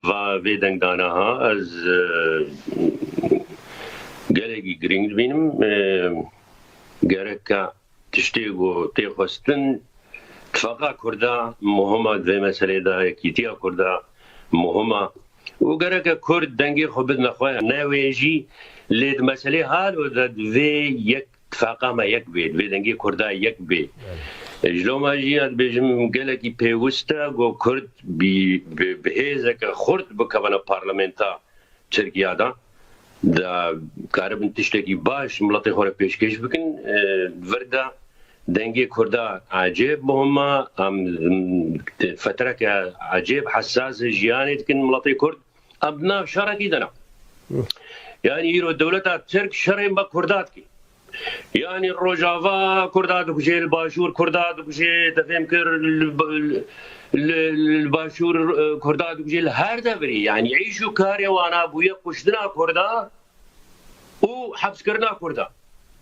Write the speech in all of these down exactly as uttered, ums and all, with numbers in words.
Va vê dengdana ha ez e, gelekî girîng dibînim. E, gereke tiştê ku tê xwestin tifaqa Kurda muhim a, di vê meselê de yekîtiya Kurda muhim a û gereke Kurd dengê xwe bidine xwe. Ne wê jî lê di meselê hal de divê yek tifaqa me yek bê, divê dengê Kurda yek bê. Ji loma jî ez dibêjim gelekî pêwist e ku Kurd bi, bi, bi hêzeke xurt bikevine parlamenta Tirkiya de, da karibin tiştekî baş miletê xwe re pêşkêş bikin. E, vir de dengê Kurda ecêb muhim e. Em, em, fetreke ecêb hesas e, jiyanê dikin miletê Kurd. Em di nav şerekî de ne. Yani îro dewleta Tirk şerên be Kurda dike. Yani Rojava Kurda dikuje, li Başûr Kurda dikuje, te fêm kir, li, li, li Başûr e, Kurda dikuje, li her devirî. Yani îş û karê wana bûye kuştina Kurda û hepskirina Kurda.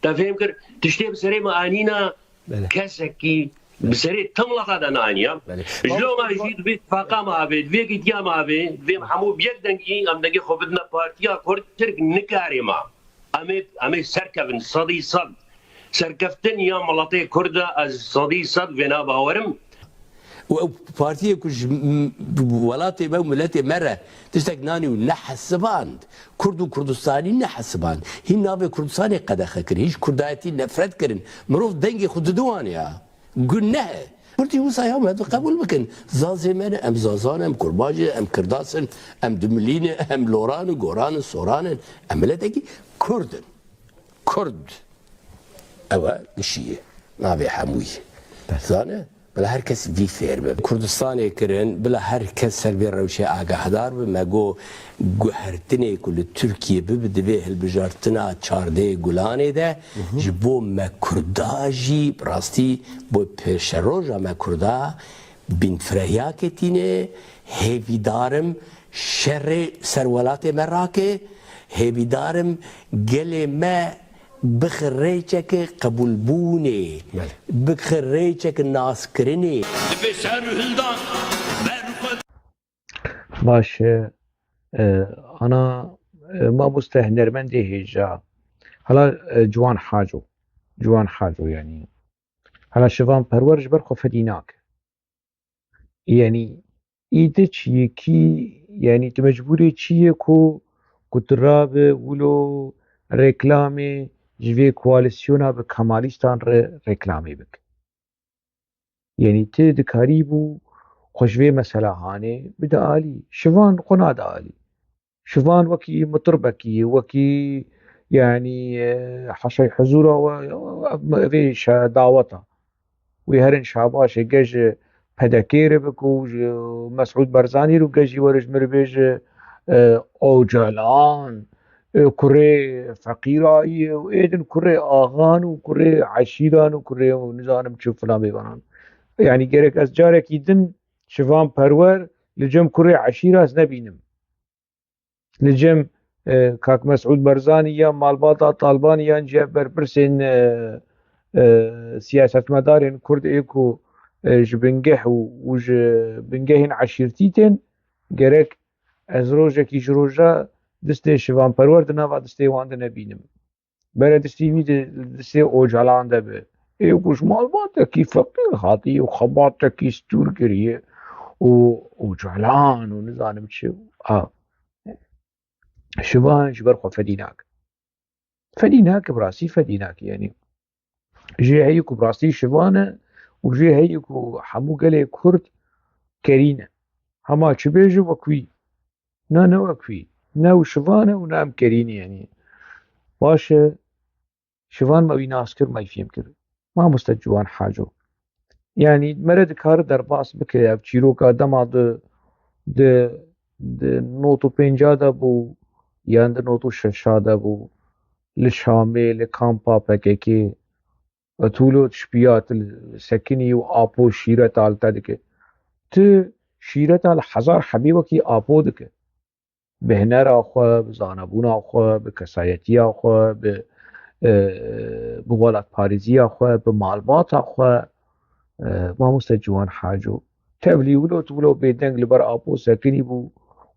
Te fêm kir, tiştê bi serê me anîna Belê. kesekî bi serê tim lata de naniya. Belê. Ji loma jî divê tifaqa me avê, divê gîtiya me avê, divê hemû bi yek dengî em dengê xwe bidine partiya Kurd Tirk nikarê me. Em ê, em ê serkevin sedî sed. Serkeftin ya miletê Kurd e, ez sedî sed vêna bawerim. Û ew partiyê ku ji m-, welatê me û miletê me re tiştek nanî û nehesiband, Kurd û Kurdistanî nehesiband. Hîn navê Kurdistanê qedexe kir, hîn ji Kurdayetî nefret kirin. Mirov dengê xwe dide wan ya. Guneh e. Kurdî wisa ya me qebûl bikin. Zazê me ne, em Zazan, em Kurmancê, em Kirdas in, em Dimilî ne, em Loran in, Goran in, Soran in. Em miletekî Kurd in. Kurd. Ew e gişî ye. Navê hemûyî. Zane? Bila her kes vî fêr be. Kurdistanê kirin, bila her kes ser vê rewşê agahdar be. Me got, guhertinê ku li Tirkiyê bibe, divê hilbijartina çardeh Gulanê de, Hı hı. ji bo me Kurda jî, bi rastî bo pêşeroja me Kurda, bînfirehiyakê tîne, hêvîdar im şerê ser welatê me rake, hêvîdar im gelê me bixe rêçeke qebûlbûnê, Belê. bixe rêçeke naskirinê. Divê ser û hildan ber xwe. Baş e, e, ana, e, mamoste hunermendê hêja. Hala, e, Ciwan Haco. Ciwan Haco yani. Hala Şivan Perwer ji ber xwe fedî nake. Yani, î de çi ye kî, yani, tu mecbûrê çi ye ku, ku tu rabe wilo reklamê ji vê koalîsyona bi Kemalîstan re reklamê bike. Yani, tu dikarîbû xwe ji vê mesela hanê bide alî. Şivan xwe nade alî. Şivan wekî mitirbekî, wekî, yani, e, heşey huzûra we, ev, ev ê şe-, daweta. Wê herin şabaşê ge ji P D K'ê re bike û ji Mesûd Barzanî re û ge jî were ji min re bêje, e, Ocalan, e, kurê feqîra yî û ê din kurê axan û kurê eşîran û kurê û nizanim çi filan bêvanan. Yani gerek ez carekî din Şivan Perwer li cem kurê eşîra ez nebînim. Li cem, e, Kak Mesûd Barzanî ya malbata Talbanî yan jî berpirsên, e, e, siyasetmedarên Kurd ê ku, e, ji bingeh û, û ji bingehên eşîrtî tên, gerek ez rojekî ji roja distê Şivan Perwer di nava distê wan de nebînim. Beredistî wî di distê Ocalan de be. Ê ku ji malbatekî feqîr hatî û xebatekî stûr kiriye û Ocalan û nizanim çi. A. Şivan ji ber xwe fedî nake. Fedî nake, bi rastî fedî nake. Yanî jê heyî ku bi rastî şivan e û jê heyî ku hemû gelê Kurd kerî ne. Hema çi bêje wek wî. Na ne wek wî. Ne ew şivan e û ne em kerî ne, yanî. Baş e, şivan me wî nas kir, me wî fêm kir. Mamoste Ciwan Haco. Yanî mere dikare derbas bike ev çîroka dema di, di, di nod û pênca de bû, yan di nod û şeşa de bû, li Şamê, li kampa P K K, tu wilo şpiya tu li sekinî û apo şîreta li te dike. Tu şîreta li hezar hebî wekî apo dike. Bi hunera xwe, bi zanebûna xwe, bi kesayetiya xwe, bi, e, bi welatparêziya xwe, bi malbata xwe, e, mamoste Ciwan Haco. Tevlî wilo tu wilo bêdeng li ber apo sekinî bû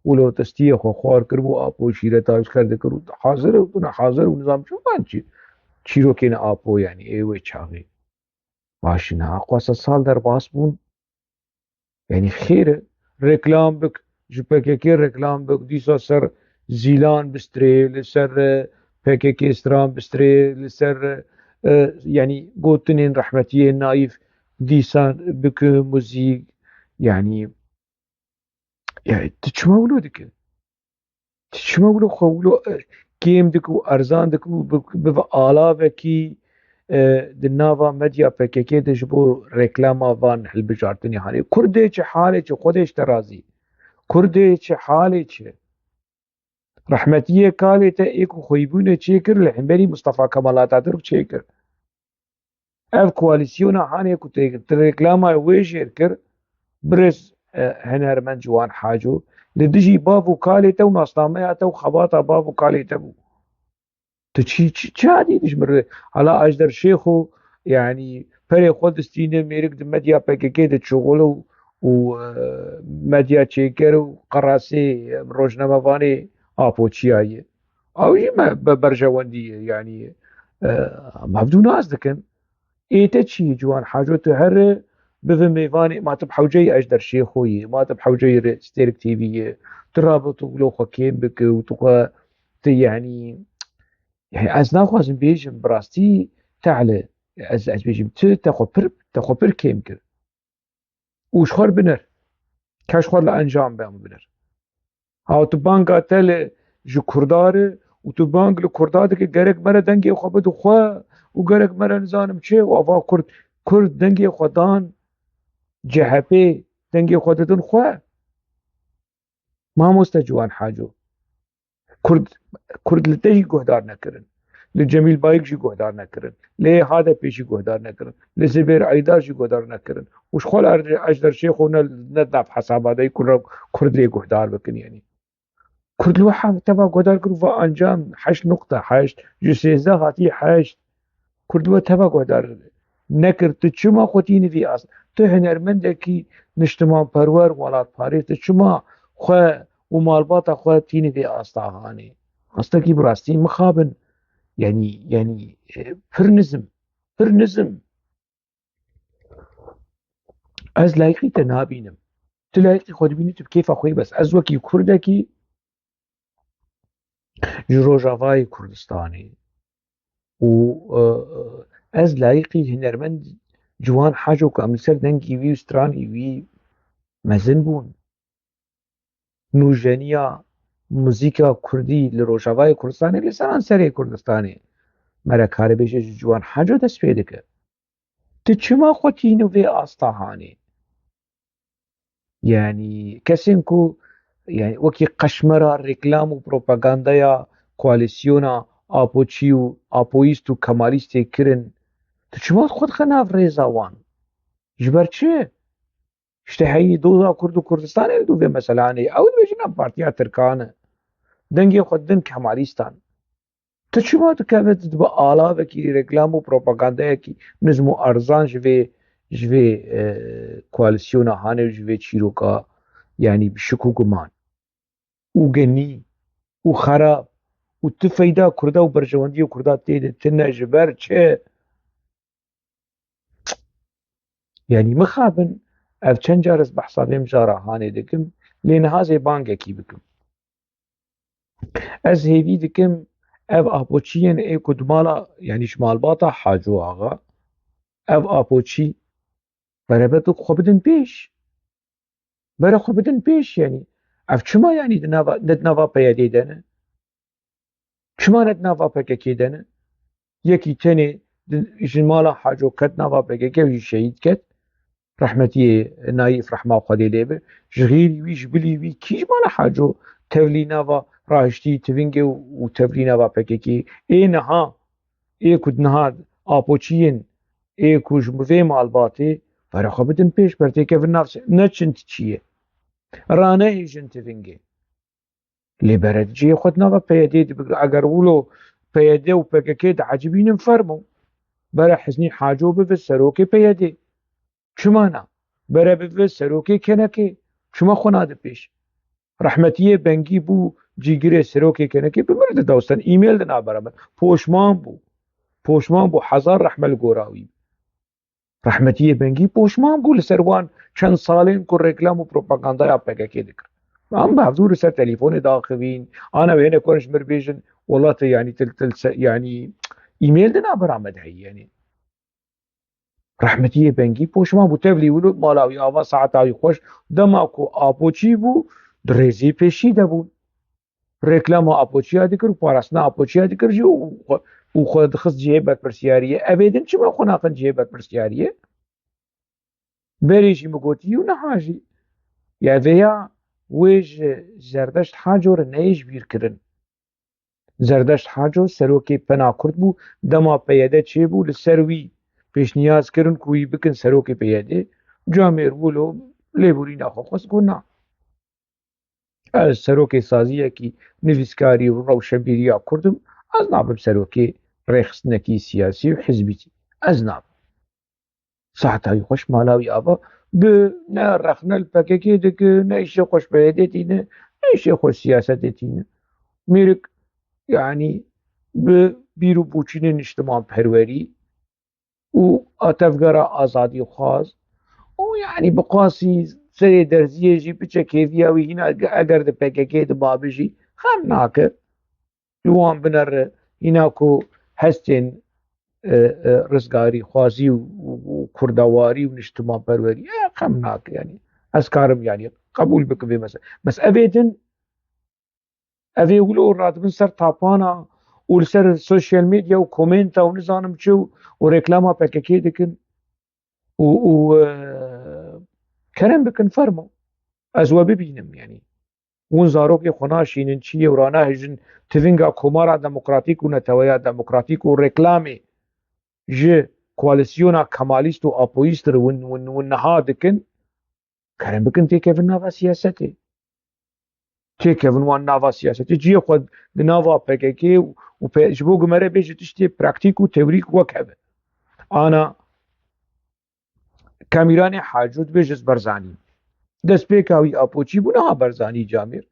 Wilo destiyê xwe xwar kiribû, Apo şîreta ji xwe dikir û hazir û tune hazir û nizam çi van çi. Çîrokên Apo, yanî ê wê çaxê. Baş e, niha xwe sed sal derbas bûn. Yanî xêr e, reklam bik, ji P K K reklam bik, dîsa ser Zîlan bistrê, li ser, e, P K K stran bistrê, li ser, e, yanî gotinên rehmetiyê Naîf dîsa bik muzîk, yanî, yanî tu çima wilo dike? Tu çima wilo xwe wilo, e, kêm dike û erzan dike û bi, bibe alavekî, e, di nava medya P K K de ji bo reklama van hilbijartinê hanê? Kurdê çi halê çi, Xwedê ji te razî. Kurdê çi halê çi? Rehmetiyê kalê te ê ku xwîbûnê çêkir li hemberî Mustafa Kemal Atatürk çêkir. Ev koalîsyona hanê ku te, te reklama wê jêr kir, birêz, e, hunermend Ciwan Haco, li dijî bav û kalê te û nasnameya te û xebata bav û kalê te bû. Tu çi, çi, çi hadî dijmir hala Ajder Şêxo, yanî perê xwe distîne mêrik di medya P K K de çixul û, û, e, medya çêker û qerasê, e, rojnamevanê Apoçiya ye. Ew jî me be berjewendî ye, yanî, e, mevdû nas dikin. Ê te çi ye Ciwan Haco, tu here bive mêvanê Matib Hewceyê Ajder Şêxo ye, Matib Hewceyê re Stêrk T V ye. Tu rabe tu wilo xwe kêm bike û tu xwe, tu yanî, yanî ez naxwazim bêjim bi rastî tehle, ez, ez bêjim tu te xwe pir, te xwe pir kêm kir. Û ji xwe re binir. Ke ji xwe re li encam be, em binir. Ha, tu banga te li ji Kurda re û tu bang li Kurda dike, gerek me re dengê xwe bidin xwe û gerek me re nizanim çi û ava Kurd, Kurd dengê xwe dan C H P, dengê xwe didin xwe. Mamoste Ciwan Haco. Kurd, Kurd li te jî guhdar nekirin. Li Cemîl Bayik jî guhdar nekirin. Li H D P jî guhdar nekirin. Li Zibêr Eydar jî guhdar nekirin. Û ji xwe li Ejder Şêxo ne, ne nav hesaba de Kurd, Kurd lê guhdar bikin, yanî. Kurd li we teva guhdar kir û va encam heşt nokta heşt, ji sêzdeh hatiye heşt. Kurd we teva guhdar nekir. Tu çima xwe tînî vî ast? Tu hunermendekî niştimanperwer, welatparêz, tu çima xwe û malbata xwe tînî vê asta hanê? Astekî bi rastî mixabin. Yanî, yanî, e, pir nizim. Pir nizim. Ez layiqî te nabînim. Tu layiqî xwe dibînî, tu bi kêfa xwe yî, bes ez wekî Kurdekî ji Rojavayê Kurdistanê û, e, ez layiqî hunermend Ciwan Haco ku em li ser dengî wî û stranî wî mezin bûn. Nûjeniya muzîka kurdî li Rojavayê Kurdistanê, li seranserê Kurdistanê, me re karê bêje ji Ciwan Haco dest pê dike. Tu çima xwe tînî vê asta hanê? Yanî kesên ku, yanî wekî qeşmera reklam û propagandaya koalîsyona Apoçî û Apoyîst û Kemalîstê kirin, tu çima xwe dixe nav rêza wan? Ji ber çi? Ji te heyî doza Kurd û Kurdistanê li dû vê meselanê. Ew dibêjin em partiya Tirkan e. Dengê xwe didin Kemalîstan. Tu çima dikeve tu dibe alavekî reklam û propagandayekî nizm û erzan ji vê, ji vê, e, koalîsyona hanê û ji vê çîroka, yanî bi şik û guman û genî û xerab û tu feyda Kurda û berjewendiyê Kurda tê de tune ji ber çi? Yanî mixabin, ev çend car ez behsa vê mijara hanê dikim, lê niha ez ê bangekî bikim. Ez hêvî dikim, ev apoçiyên ê ku di mala, yanî ji malbata Haco Axa, ev apoçî berebet xwe bidin pêş. Bere xwe bidin pêş, yanî. Ev çima, yanî, di nava, ne di nava P Y D'ê de ne? Çima ne di nava P K K'ê de ne? Yekî tenê di, ji mala Haco ket nava P K K û jî şehîd ket. Rehmetiyê Naîf rehma Xwedê lê be. Ji xêrî wî, ji bilî wî kî ji mala Haco tevlî nava rahiştî tivingê û, û tevlî nava P K K'ê? Ê niha, ê ku niha apoçiyên, ê ku ji vê malbatê, bere xwe bidin pêş, ber têkevin nav se-, neçin ti çi ye. Ranehêjin tivingê. Lê bere cihê xwe di nava P Y D'ê de bigire. Eger wilo P Y D û P K K diecibînin, fermo. Bere Hiznî Haco bibe serokê P Y D'ê. Çima na? Bere bibe serokê K N K'ê. Çima xwe nade pêş? Rehmetiyê Bengî bû cîgirê serokê kenekê, bi mir didawstan, e-mail di nabera min. Poşman bû. Poşman bû, hezar rehme li gora wî. Rehmetiyê Bengî poşman bû li ser wan çend salên ku reklam û propagandaya P K K dikir. Em bi hevdû li ser telîfonê daxivîn, ana wê hinek wan ji mir bêjin, welatê, yanî til, til se-, yanî e-mail di nabera me de heye, yanî. Rehmetiyê Bengî poşman bû, tevlî wilo mala wî ava, saeta wî xweş, dema ku Apoçî bû, di rêzê pêşî de bûn. Reklama Apoçiya dikir û parastina Apoçiya dikir jî û xwe, û xwe dixist cihê berpirsiyariyê. Evê din çima xwe naxin cihê berpirsiyariyê? Berê jî min gotî û niha jî. Ya vêya wê ji Zerdeşt Haco re neyê ji bîr kirin. Zerdeşt Haco serokê P N A Kurd bû, dema P Y D çêbû, li ser wî pêşniyaz kirin ku wî bikin serokê P Y D. Camêr wilo lêborîna xwe xwest, got na. Ez serokê saziyekî nivîskarî û rewşenbîriya Kurd im, ez nabim serokê rêxistinekî siyasî û hizbî jî. Ez nabim. Saeta wî xweş mala wî ava, bi ne rexne li P K K dike, ne îşê xweş P Y D tîne, ne îşê xweş siyasetê tîne. Mêrik, yanî bi bîr û boçûnê niştimanperwerî û a tevgera azadîxwaz û yanî bi qasî serê derziyê jî biçe kêfiya wî hîna ge-, eger di P K K de babe jî xem nake. Li wan binere hîna ku hestên, e, e, rizgarîxwazî û, û, û kurdawarî û niştimanperwerî, e, xem nake yanî. Ez karim yanî qebûl bikim vê mesele. Bes evê din, evê wilo radibin ser tapana û li ser sosyal medya û komenta û nizanim çi û, û reklama P K K dikin û, û, e, kerem bikin, fermo. Ez we bibînim yanî. Hûn zarokê xwe naşînin çiyê û ranahêjin tivinga Komara Demokratîk û Neteweya Demokratîk û reklamê ji koalîsyona kemalîst û apoyîst re hûn, hûn, hûn niha dikin. Kerem bikin têkevin nava siyasetê. Têkevin wan nava siyasetê. Cihê xwe di nava P K K û, û pe-, ji bo ku me re bêje tiştê praktîk û teorîk wek hev e. Ana Kamîranê Haco dibêje ez Barzanî. Destpêka wî Apoçî bû, niha Barzanî camêr.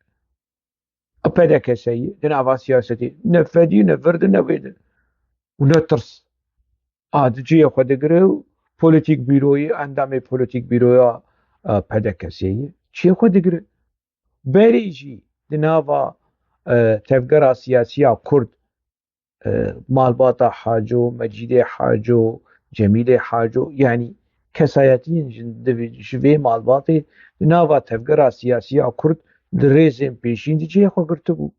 P D K S yê, di nava siyasetê ne fedî, ne vir de, ne wê de. Û ne tirs. A di cihê xwe digire û polîtîk bîroyê, endamê polîtîk bîroya, e, P D K S yê. Cihê xwe digire. Berê jî di nava, e, tevgera siyasiya Kurd, e, malbata Haco, Mecîdê Haco, Cemîlê Haco, yanî kesayetiyên ji, di vê, ji vê malbatê di nava tevgera siyasiya Kurd di rêzên pêşîn de cihê xwe girtibû.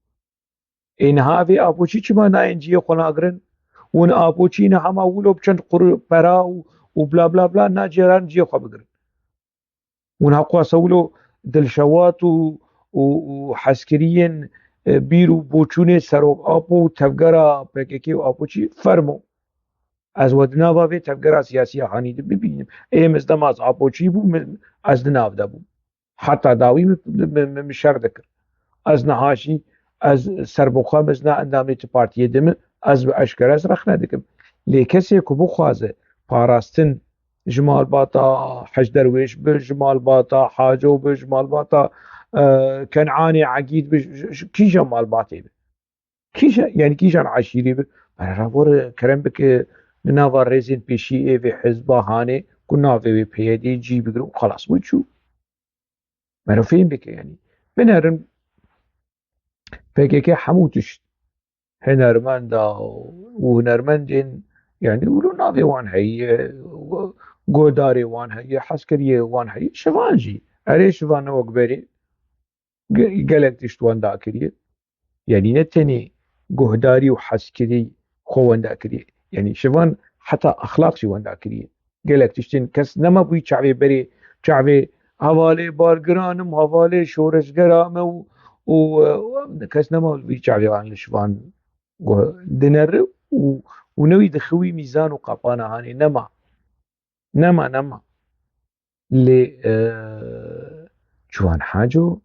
Ê niha vê Apoçî çima nayên cihê xwe nagirin? Hûn Apoçî niha ma wilo bi çend quru pera û, û bla bla bla nacêran cihê xwe bigirin. Hûn heqwasa wilo dilşewat û, û, û hezkiriyên, e, bîr û boçûnê Serok Apo û tevgera P K K û Apoçî, fermo. Ez we di nava vê tevgera siyasî ya hanî de bibînim. Ê min dema ez Apoçî bûm, min, ez di nav de bûm. Heta dawî min, min, min, min şer dikir. Ez niha jî, ez serbixwe me, ez ne endamê tu partiyê de me, ez bi eşkere ez rexne dikim. Lê kesê ku bixwaze parastin ji malbata Hec Derwêş be, ji malbata Haco be, ji malbata, e, Kenanê Egîd be, ji, ji kîjan malbatê be? Kîja, yanî kîjan eşîrê be? Mere ra bore kerem bike di nava rêzên pêşî ê vê hizba hanê ku navê wê P Y D cî bigire û xelas bû çû. Mero fêm bike yanî. Binerin P K K hemû tişt hunermenda û hunermendên, yanî wilo navê wan heye, guhdarê wan heye, hezkiriyê wan heye, şivan jî. Erê şivan ne wek berê ge-, gelek tişt wenda kiriye. Yanî ne tenê guhdarî û hezkirî xwe wenda kiriye. Yanî şivan heta exlaq jî wenda kiriye. Gelek tiştên kes nema bûyî çavê berê, çavê hevalê bargiran im, hevalê şoreşgera me û, û, e, kes nema bûyî çavê wan li şivan gu-, dineri û, û newî dixi wî mîzan û qapana hanê nema. Nema, nema. Lê, e, Ciwan Haco,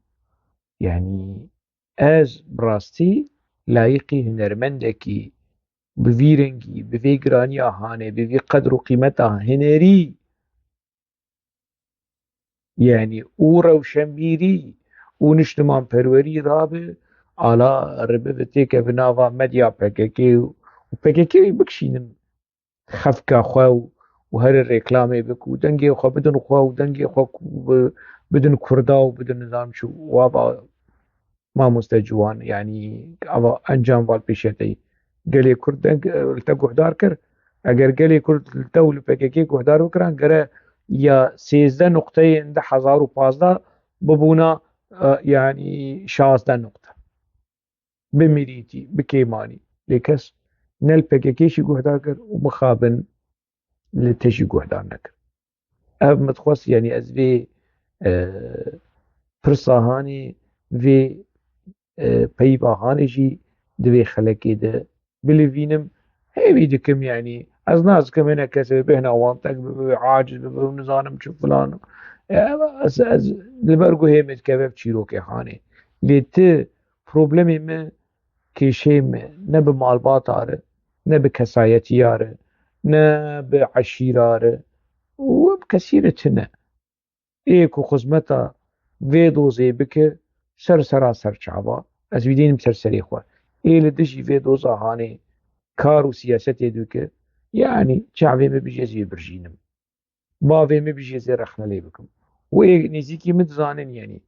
yanî ez bi rastî layiqî hunermendekî bi vî rengî, bi vê giraniya hanê, bi vî qedr û qîmeta hunerî, yanî û rewşenbîrî û niştimanperwerî rabe, ala ribe ve têke bi nava medya P K K û P K K bikişînin xefka xwe û, û herê reklamê bik û dengê xwe bidin xwe û dengê xwe ku bi-, bidin Kurda û bidin nizam çi û ava mamoste ciwan, yanî ava encam val pêşeteyî. Gelê Kurd deng, e, li te guhdar kir. Eger gelê Kurd li te û li P K K guhdar bikiran, gere ya sêzdeh nuqteyên du hezar û pazdeh bibûna, e, yanî şazdeh nuqte. Bi mirîtî, bi kêmanî. Lê kes ne li P K K jî guhdar kir û mixabin li te jî guhdar nekir. Ev min dixwest, yanî ez vê, e, pirsa hanê, vê, e, peyva hanê jî di vê xelekê de bilivînim. Hêvî dikim, yanî ez nas dikim hinek kes bêhna wan tek bibe, aciz bibe û nizanim çi filan. E, ez, ez li ber guhê min dikeve ev çîrokê hanê. Lê ti problemê min, kêşeyê min ne bi malbata re, ne bi kesayetiya re, ne bi eşîra re û bi kesî re tune. Ê ku xizmeta vê dozê bike, ser sera ser çava, ez vî dînim ser serê xwe. Ê li dijî vê doza hanê kar û siyasetê dike, yanî çavê min bijî ez ê birjînim. Bavê min bijî ez ê rexne lê bikim. Û ê nêzîkî min dizanin, yanî